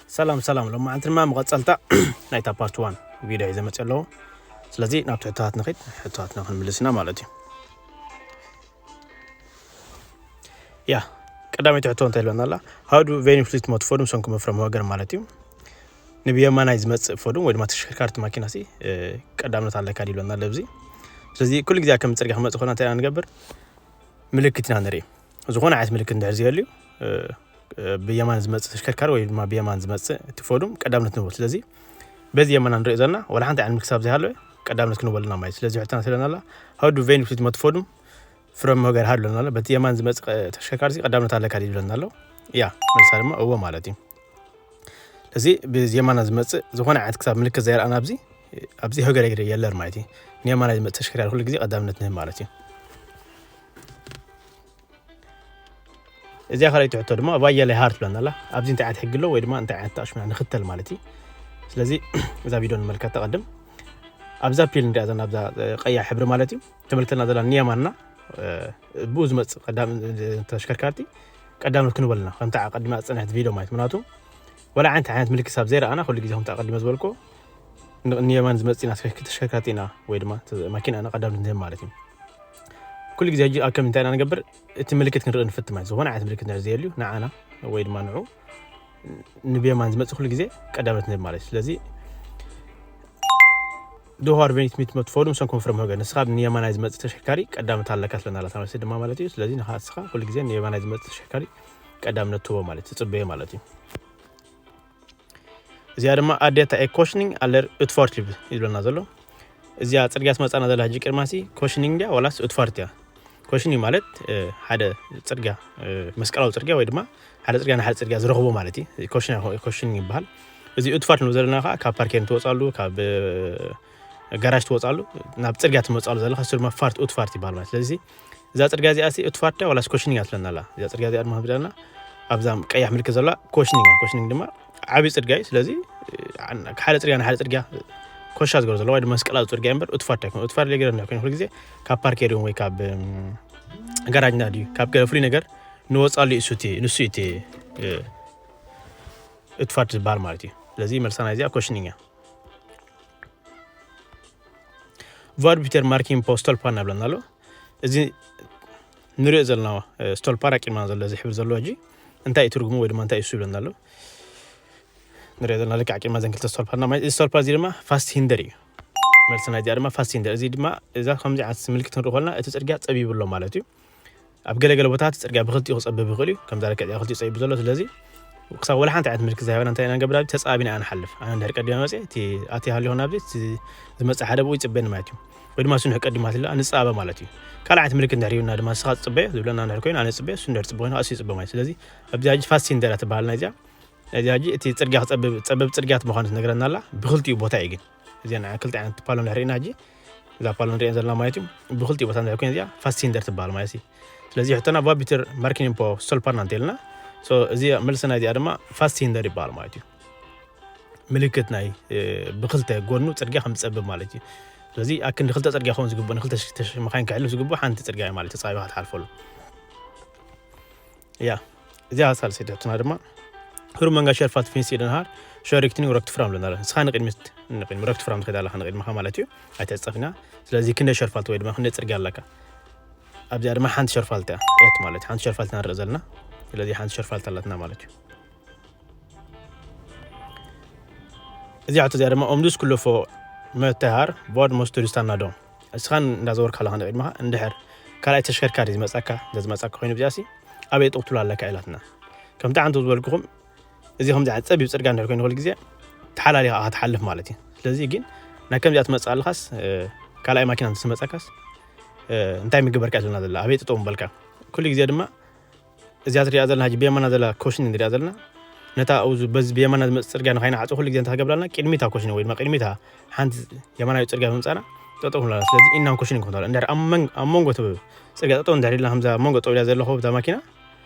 ሰላም ሰላም፣ ሎማዓንቲ ድማ መቐጸልታ ናይታ ፓርት ዋን ቪድዮ እዩ ዘመጽእ ኣለዎ። ስለዚ ናብ ትሕቶታት ንኸይድ፣ ሕቶታትና ክንምልስ ኢና ማለት እዩ። ያ ቀዳመይቲ ሕቶ እንታይ ኢልወና ኣላ? How do venue fleet mode ፎዱም ሰንኩም መፍረም ወገር ማለት እዩ። ንብየማናይ ዝመጽእ ፎዱም ወይ ድማ ተሽከርካርቲ ማኪና ሲ ቀዳምነት ኣለካ ዲሎና ኣለብዚ። ስለዚ ኩሉ ግዜ ከም ጽርግያ ክመጽእ ኮና እንታይ ንገብር? ምልክት ኢና ንርኢ። ዝኾነ ዓይነት ምልክት እንድሕር ዝህልዩ ብየማን ዝመጽእ ተሽከርካሪ ወይ ድማ ብየማን ዝመጽእ እቲ ፎዱም ቀዳምነት ንህቦ። ስለዚ በዚ የማና ንሪኦ ዘለና ዋላ ሓንቲ ዓይነት ምልክት ኣብ ዘይሃለወ ቀዳምነት ክንህቦ ኣለና ማለት እዩ። ስለዚ ሕትና ስለና ኣላ፣ how do venue fleet mode ፎዱም ፍረም መገር ሃድሎ ኣሎ። በቲ የማን ዝመጽእ ተሽከርካሪ ቀዳምነት ኣለካ ድዩ ይብለና ኣሎ። ያ መልሳ ድማ እዎ ማለት እዩ። እዚ ብየማና ዝመጽእ ዝኾነ ዓይነት ክሳብ ምልክት ዘይረኣና ኣብዚ ኣብዚ ሀገር የለን ማለት እዩ። ንየማና ዝመጽእ ተሽከርካሪ ኩሉ ግዜ ቀዳምነት ንህብ ማለት እዩ። እዚኣ ካልኣይቲ ሕቶ ድማ ባየላይ ሃር ትብለና ኣላ። ኣብዚ እንታይ ዓይነት ሕጊ ኣሎ ወይ ድማ እንታይ ዓይነት ኣሽሙና ንኽተል ማለት እዩ። ስለዚ እዛ ቪድዮ ንመልከት ተቐድም። ኣብዛ ፒል ንሪኣ ዘለና ኣብዛ ቀያ ሕብሪ ማለት እዩ ተመልክተና ዘላ ንየማንና ብኡ ዝመፅእ ተሽከርካርቲ ቀዳምነት ክንበልና ከምቲ ኣቀዲማ ዝፀንሐት ቪድዮ ማለት ምክንያቱ ወላ ዓይነት ዓይነት ምልክት ሳብ ዘይረኣና ኩሉ ግዜ ከምቲ ኣቀዲመ ዝበልኮ ንየማን ዝመፅእና ተሽከርካርቲና ወይ ድማ ማኪናና ቀዳምነት ንህብ ማለት እዩ። ኩሉ ግዜ ሕጂ ኣብ ከም እንታይ ኢና ንገብር እቲ ምልክት ክንርኢ ንፍት ማለት ዝኾነ ዓይነት ምልክት ንድሕር ዘየልዩ ንዓና ወይ ድማ ንዑ ንብየማን ዝመፅእ ኩሉ ግዜ ቀዳምነት ንህብ ማለት እዩ። ስለዚ ዶሃር ቬኒት ሚት መትፎዱም ሰንኮም ፍረም ሆገ ንስኻ ንየማናይ ዝመፅእ ተሽከርካሪ ቀዳምነት ኣለካ ስለና ኣላ ተመልሲ ድማ ማለት እዩ። ስለዚ ንኻ ንስኻ ኩሉ ግዜ ንየማናይ ዝመፅእ ተሽከርካሪ ቀዳምነት ትቦ ማለት ትፅበዮ ማለት እዩ። እዚኣ ድማ ኣዴታ ኤ ኮሽኒንግ ኣለር ኡትፋርት ይብለና ዘሎ። እዚኣ ፅርግያ ትመፃና ዘላ ሕጂ ቅድማሲ ኮሽኒንግ ድያ ዋላስ ኡትፋርት እያ? ኮሽኒንግ ማለት ሓደ ፅርግያ መስቀላዊ ፅርግያ ወይ ድማ ሓደ ፅርግያ ንሓደ ፅርግያ ዝረኽቦ ማለት እዩ። ኮሽኒንግ ይበሃል። እዚ ኡትፋርት ንብሎ ዘለና ከዓ ካብ ፓርኬን ትወፃሉ ካብ ጋራጅ ትወፃሉ ናብ ፅርግያ ትመፃሉ ዘለካ እሱ ድማ ፋርት ኡትፋርት ይበሃል ማለት ስለዚ እዛ ፅርግያ እዚኣ ሲ ኡትፋርት ዋላስ ኮሽኒንግ ትብለና ኣላ። እዛ ፅርግያ እዚኣ ድማ ብለና ኣብዛ ቀያሕ ምልክት ዘላ ኮሽኒንግ ኮሽኒንግ ድማ ዓብዪ ፅርግያ እዩ። ስለዚ ሓደ ፅርግያ ንሓደ ፅርግያ ኮሻ ዝገበሩ ዘለዋ ወይ ድማ መስቀላዊ ፅርግያ እምበር ኡትፋርት ኣይኮነ። ኡትፋርት ለገረ ኮይኑ ኩሉ ግዜ ካብ ፓርክ ኤሪዮም ወይ ካብ ጋራጅ ና ድዩ ካብ ገለ ፍሉይ ነገር ንወፃሉ እዩ። እሱ እቲ ንሱ እቲ ኡትፋርት ዝበሃል ማለት እዩ። ስለዚ መልሳና እዚኣ ኮሽኒንግ እያ። ቫርቢተር ማርኪን ፖ ስቶልፓ እናብለና ኣሎ። እዚ ንሪኦ ዘለና ስቶልፓ ኣቂድማ ዘሎ እዚ ሕብሪ ዘለዎ ሕጂ እንታይ እዩ ትርጉሙ ወይ ድማ እንታይ እሱ ይብለና ኣሎ? ንሪኦ ዘለና ልክዕ ኣቂድማ ዘን ክልተ ስቶልፓ እና ማለት እዚ ስቶልፓ እዚ ድማ ፋስት ሂንደር እዩ። መልሲ ናይ እዚኣ ድማ ፋስት ሂንደር እዚ ድማ እዛ ከምዚ ዓይነት ምልክት ክንርኢ ከለና እቲ ፅርግያ ፀቢቡ ኣሎ ማለት እዩ። ኣብ ገለገለ ቦታት ፅርግያ ብክልቲኡ ክፀብብ ይኽእል እዩ። ከምዛ ልክዕ እዚኣ ክልቲኡ ፀቢቡ ዘሎ ስለዚ ክሳብ ወላ ሓንቲ ዓይነት ምልክት ዘይሃበና እንታይ ኢና ንገብር? ተፃቢና ኢና ንሓልፍ። ኣነ እንድሕር ቀዲመ መፅእ እቲ ኣቲ ሃልዮ ናብዚ ዝመፅእ ሓደ ብኡ ይፅበኒ ማለት እዩ። ወይ ድማ ስንሕ ቀዲማት ኢላ ንፃበ ማለት እዩ። ካልኣይ ዓይነት ምልክት እንድሕር ይብና ድማ ንስኻ ትፅበዮ ዝብለና እንድሕር ኮይኑ ኣነ ፅበዮ እሱ እንድሕር ፅበ ኮይኑ ኣሱ ይፅበ ማለት ስለዚ ኣብዚ ሕጂ ፋስት ሂንደር ትበሃልና እዚኣ እዚ ሕጂ እቲ ፅርግያ ክፀብብ ፀበብ ፅርግያ ምዃኑ ትነግረና ኣላ። ብክልቲኡ ቦታ እዩ ግን እዚኣ ንዓ ክልተ ዓይነት ፓሎ እንድሕር ኢና ሕጂ እዛ ፓሎ ንሪኦ ዘለና ማለት እዩ። ብክልቲኡ ቦታ እንድሕር ኮይኑ እዚኣ ፋስት ሂንደር ትበሃል ማለት እዩ። ስለዚ ሕቶና ቫቢተር ማርኪኒን ፖ ስቶልፓና እንተልና እዚ መልስና እዚኣ ድማ ፋስት ሂንደር ይበሃል ማለት እዩ። ምልክት ናይ ብክልተ ጎኑ ፅርግያ ከም ዝፀብብ ማለት እዩ። ስለዚ ኣክንዲ ክልተ ፅርግያ ክኸውን ዝግብኦ ንክልተ መካይን ክሕልፍ ዝግብኦ ሓንቲ ፅርግያ ማለት ተፃቢኻ ትሓልፈሉ እያ። እዚኣ ሳልሰይቲ ሕቶና ድማ ህሩ መንጋ ሸርፋት ፊንስ ኢደንሃር ሸሪክትኒ ረክት ፍራም ኣለና ንስኻ ንቅድሚት ንቅድሚ ረክት ፍራም ትኸይድ ኣለኻ ንቅድሚኻ ማለት እዩ። ኣይተፀፊና ስለዚ ክንደ ሸርፋልት ወይ ድማ ክንደ ፅርግያ ኣለካ ኣብዚኣ ድማ ሓንቲ ሸርፋልት እያ ኤት ማለት ሓንቲ ሸርፋልት ኢና ንርኢ ዘለና ስለዚ ሓንቲ ሸርፋልት ኣለትና ማለት እዩ። እዚኣ ሕቶ እዚኣ ድማ ኦምዱስ ኩለፎ መተሃር ቧድ ሞስቱሪ ስታናዶ እስኻን እንዳዘወርካ ኣለኻ ንቅድሚኻ እንድሕር ካልኣይ ተሽከርካሪ ዝመፀካ ዘዝመፀካ ኮይኑ ብዚኣሲ ኣበይ ጥቕትሉ ኣለካ ኢላትና ከምቲ ሓንቲ ዝበልኩኹም እዚ ከምዚ ዓይነት ፀቢብ ፅርግያ እንድሕር ኮይኑ ኩሉ ግዜ ተሓላሊኻ ኢኻ ትሓልፍ ማለት እዩ። ስለዚ ግን ናይ ከምዚኣ ትመፅእ ኣለኻስ ካልኣይ ማኪና እንትመፀካስ እንታይ ምግበርካ ዘለና ዘላ ኣበይ ጥጠው ምበልካ ኩሉ ግዜ ድማ እዚኣ ትሪኣ ዘለና ሕጂ ብየማና ዘላ ኮሽን ንሪኣ ዘለና ነታ ኣብዚ በዚ ብየማና ዝመፅእ ፅርግያ ንካይንዓፆ ኩሉ ግዜ እንታይ ክገብራልና ቅድሚታ ኮሽን ወይ ድማ ቅድሚታ ሓንቲ የማናዊ ፅርግያ ብምፃና ጠጠው ክንብላ ስለዚ ኢናን ኮሽን ክንብላ እንድሕር ኣብ መንጎ ኣብ መንጎ እቲ ፅርግያ ጠጠው እንድሕር ኢልና ከምዛ ኣብ መንጎ ጠው ኢላ ዘለኹ እዛ ማኪና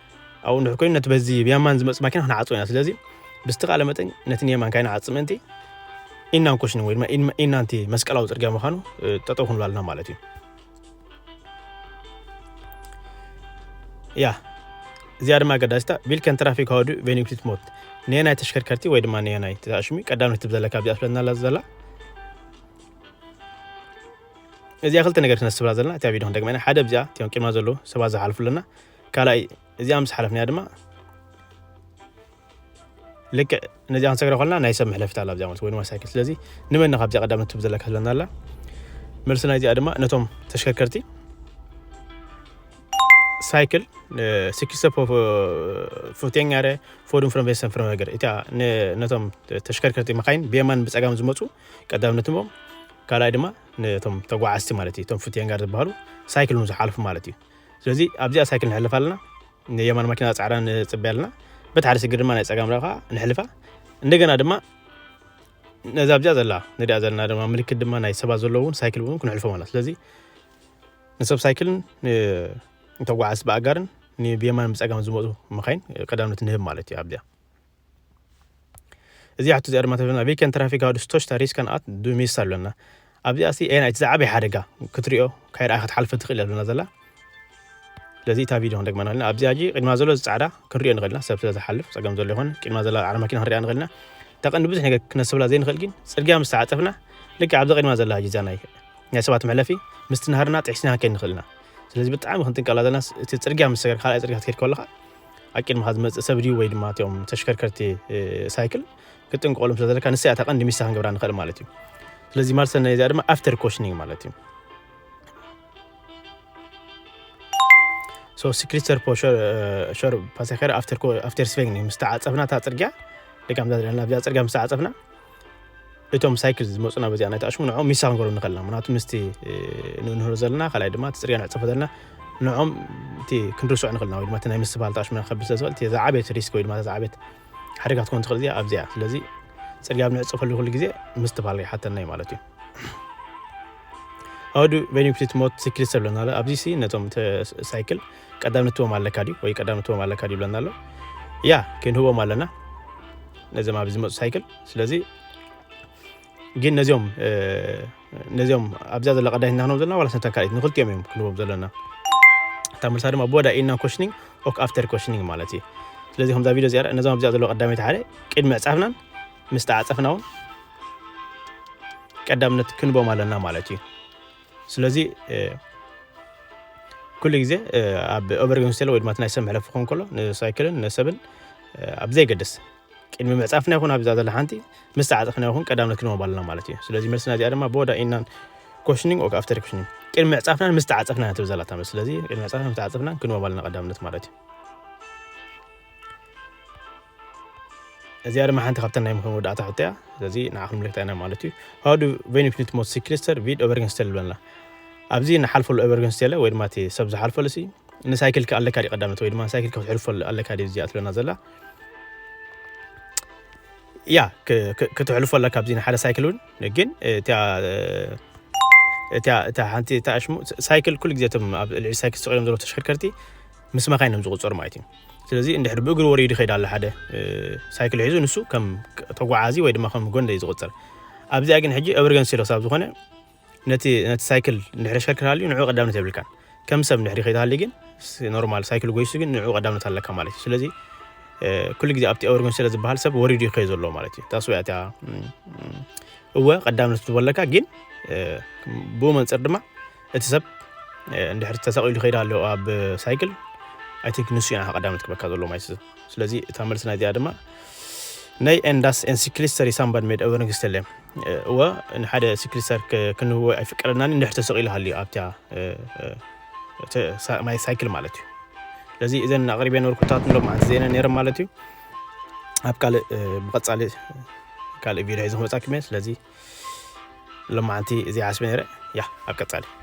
ኣብኡ እንድሕር ኮይኑ ነቲ በዚ ብየማን ዝመፅእ ማኪና ክንዓፅቦ ኢና ስለዚ ብዝተኻእለ መጠን ነቲ ንየማን ካይንዓፅእ ምእንቲ ኢናን ኮሽን ወይ ድማ ኢናንቲ መስቀላዊ ፅርግያ ምዃኑ ጠጠው ክንብላ ኣለና ማለት እዩ። ያ እዚኣ ድማ ኣገዳሲታ ቢልከን ትራፊክ ሃወዱ ቬኒክሊት ሞት ነየናይ ተሽከርከርቲ ወይ ድማ ነየናይ ተኣሽሙ ቀዳምነት ትብ ዘለካ ኣብዚኣ ትብለና ኣላ ዘላ። እዚኣ ክልተ ነገር ክነስብላ ዘለና፣ እቲኣ ቪድዮ ክንደግማ ኢና። ሓደ ኣብዚኣ እቲኦም ቅድማ ዘለዉ ሰባት ዝሓልፉ ኣለና። ካልኣይ እዚኣ ምስ ሓለፍናያ ድማ ልክዕ ነዚኣ ክንሰግራ ከለና ናይ ሰብ መሕለፊት ኣላ ኣብዚኣ ማለት ወይ ድማ ሳይክል። ስለዚ ንመን ኢኻ ኣብዚኣ ቀዳምነት ትብ ዘለካ ትብለና ኣላ። መልሲ ናይዚኣ ድማ ነቶም ተሽከርከርቲ ሳይክል ሲኪሰ ፎቴኛረ ፎዱን ፍረንቬሰን ፍረንቨገር እቲኣ ነቶም ተሽከርከርቲ መካይን ብየማን ብፀጋም ዝመፁ ቀዳምነት ንቦም። ካልኣይ ድማ ነቶም ተጓዓዝቲ ማለት እዩ። እቶም ፉትየንጋር ዝበሃሉ ሳይክል ውን ዝሓልፉ ማለት እዩ። ስለዚ ኣብዚኣ ሳይክል ንሕልፍ ኣለና። ንየማን ማኪና ፃዕዳ ንፅበያ ኣለና። በቲ ሓደ ስግር ድማ ናይ ፀጋም ራኻ ንሕልፋ። እንደገና ድማ ነዛ ኣብዚኣ ዘላ ንሪኣ ዘለና ድማ ምልክት ድማ ናይ ሰባት ዘለውን ሳይክል እውን ክንሕልፎም ኣለና። ስለዚ ንሰብ ሳይክልን ንተጓዓዝቲ ብኣጋርን ንብየማን ብፀጋም ዝመፁ መኻይን ቀዳምነት ንህብ ማለት እዩ ኣብዚኣ። እዚኣ ሕቶ እዚኣ ድማ ተብለና፣ ቪልከን ትራፊክ ሃዱ ስቶሽታ ሪስከን ኣት ዱ ሚስ ኣለና። ኣብዚኣ ሲ ኤና እቲ ዝዓበየ ሓደጋ ክትሪኦ ካይረኣ ክትሓልፈ ትኽእል እያ ብለና ዘላ። ስለዚ እታ ቪድዮ ክንደግመና ኣለና። ኣብዚኣ ሕጂ ቅድማ ዘሎ ዝጻዕዳ ክንሪኦ ንኽእልና፣ ሰብ ስለ ዝሓልፍ ጸገም ዘሎ ይኾን። ቅድማ ዘላ ጻዕዳ ማኪና ክንሪኣ ንኽእልና። እታ ቀንዲ ብዙሕ ነገር ክነስብላ ዘይንኽእል ግን ጽርግያ ምስ ተዓጸፍና፣ ልክዕ ኣብዚ ቅድማ ዘላ ሕጂ እዛ ናይ ናይ ሰባት መሕለፊ ምስ ትንሃርና ጥሒስና ከይድ ንኽእልና። ስለዚ ብጣዕሚ ክንጥንቀላ ዘለና። እቲ ጽርግያ ምስ ሰገር ካልኣይ ጽርግያ ክትከይድ ከለኻ ኣብ ቅድምኻ ዝመጽእ ሰብ ድዩ ወይ ድማ እቲኦም ተሽከርከርቲ ሳይክል ክትጥንቀቆሎም ስለ ዘለካ ንሳ እያ እታ ቀንዲ ሚሳ ክንገብራ ንኽእል ማለት እዩ። ስለዚ ማለት ሰናይ እዚኣ ድማ ኣፍተር ኮሽኒንግ ማለት እዩ። ሶ ሲክሪስተር ፖ ሸር ፓሳኸር ኣፍተር ስቬንግ ምስ ተዓጸፍና እታ ጽርግያ ደጋም ዛድረና ኣብዚኣ ጽርግያ ምስ ተዓጸፍና እቶም ሳይክል ዝመፁና በዚኣ ናይ ተኣሽሙ ንዖም ሚሳ ክንገሮም ንኽእልና። ምክንያቱ ምስቲ ንንህሮ ዘለና ካልኣይ ድማ እቲ ፅርያ ንዕፀፎ ዘለና ንዖም እቲ ክንርስዖ ንኽእልና ወይ ድማ እቲ ናይ ምስትባል ተኣሽሙና ክከብድ ስለ ዝኽእል እቲ ዝዓበየት ሪስክ ወይ ድማ ዝዓበየት ሓደጋ ትኮን ትኽእል እዚኣ ኣብዚኣ። ስለዚ ፅርያ ኣብ ንዕፀፈሉ ኩሉ ግዜ ምስትባል ይሓተና እዩ ማለት እዩ። ኣውዱ ቤኒፊት ሞት ሲክሊስት ኣለና ኣብዚ ሲ ነቶም ሳይክል ቀዳምነት ትቦም ኣለካ ድዩ ወይ ቀዳምነት ትቦም ኣለካ ድዩ ብለና ኣሎ። ያ ክንህቦም ኣለና ነዞም ኣብዚ ዝመፁ ሳይክል። ስለዚ ግን ነዚኦም ነዚኦም ኣብዚኣ ዘሎ ቀዳይት እናክኖም ዘለና ዋላ ስንታ ካልኢት ንክልቲኦም እዮም ክንቦም ዘለና። እታ መልሳ ድማ ቦዳ ኢና ኮሽኒንግ ኦክ ኣፍተር ኮሽኒንግ ማለት እዩ። ስለዚ ከምዛ ቪድዮ እዚኣ ነዞም ኣብዚኣ ዘሎ ቀዳመይቲ ሓደ ቅድሚ ዕፃፍናን ምስ ተዓፀፍና እውን ቀዳምነት ክንቦም ኣለና ማለት እዩ። ስለዚ ኩሉ ግዜ ኣብ ኦቨርገንስቴለ ወይ ድማ ናይ ሰብ መሕለፊ ክኸውን ከሎ ንሳይክልን ንሰብን ኣብ ዘይገድስ ቅድሚ ምዕፃፍና ይኹን ኣብዛ ዘላ ሓንቲ ምስ ተዓፀፍና ይኹን ቀዳምነት ክንወባልና ማለት እዩ። ስለዚ መልስና እዚኣ ድማ ቦዳ ኢናን ኮሽኒንግ ኦክ ኣፍተር ኮሽኒንግ ቅድሚ ምዕፃፍናን ምስ ተዓፀፍና ትብል ዘላታ። ስለዚ ቅድሚ ምዕፃፍና ምስ ተዓፀፍና ክንወባልና ቀዳምነት ማለት እዩ። እዚኣ ድማ ሓንቲ ካብተን ናይ ምክን ወዳእታ ሕቶ እያ። ስለዚ ንዓኹም ምልክታ ኢና ማለት እዩ። ሃዱ ቬኒፍኒት ሞት ሲክሊስተር ቪድ ኦቨርገንስቴል ይብለና። ኣብዚ ንሓልፈሉ ኦቨርገንስቴለ ወይ ድማ እቲ ሰብ ዝሓልፈሉ ሲ ንሳይክል ኣለካ ዲ ቀዳመት ወይ ድማ ሳይክል ክትሕልፈሉ ኣለካ ዲ እዚኣ ትብለና ዘላ። ያ ክትሕልፎ ኣለካ ኣብዚ ንሓደ ሳይክል እውን ግን እታ ሓንቲ እታ ሽሙ ሳይክል ኩሉ ግዜ እቶም ኣብ ልዕሊ ሳይክል ተሰቂሎም ዘለዉ ተሽከርከርቲ ምስ መካይን እዮም ዝቁፀሩ ማለት እዩ። ስለዚ እንድሕር ብእግሪ ወሪዱ ይኸይድ ኣሎ ሓደ ሳይክል ሒዙ ንሱ ከም ተጓዓዚ ወይ ድማ ከም ጎንደ እዩ ዝቁፀር። ኣብዚኣ ግን ሕጂ ኤቨርገንሲ ሎ ሳብ ዝኾነ ነቲ ነቲ ሳይክል እንድሕር የሽከርክር ሃልዩ ንዑ ቀዳምነት የብልካን። ከም ሰብ እንድሕር ይኸይድ ሃልዩ ግን ኖርማል ሳይክል ጎይሱ ግን ንዑ ቀዳምነት ኣለካ ማለት እዩ። ስለዚ ኩሉ ግዜ ኣብቲ ኤቨርገንሲ ሎ ዝበሃል ሰብ ወሪዱ ይኸይድ ዘሎ ማለት እዩ። ታስወያ እቲያ እወ ቀዳምነት ትቦለካ ግን ብኡ መንፅር ድማ እቲ ሰብ እንድሕር ተሰቂሉ ይኸይድ ኣሎ ኣብ ሳይክል ኣይ ቲንክ ንሱ ኢና ቀዳምነት ክበካ ዘሎ ማለት እዩ። ስለዚ እታ መልስና እዚኣ ድማ ናይ ኤንዳስ ኤን ሲክሊስተር ይሳምባድ ሜድ ኦቨርንግስተለ እወ ንሓደ ሲክሊስተር ክንህወ ኣይፍቀደናን እንድሕር ተሰቂሉ ሃልዩ ኣብቲያ ማይ ሳይክል ማለት እዩ። ስለዚ እዘን ኣቕሪበ ነበርኩ ታት ንሎም መዓልቲ ዜና ነይረ ማለት እዩ። ኣብ ካልእ ብቐጻሊ ካልእ ቪድዮ ሒዘ ክመጻኩም እየ። ስለዚ ሎም መዓልቲ እዚ ዓስበ ነይረ ያ ኣብ ቀጻሊ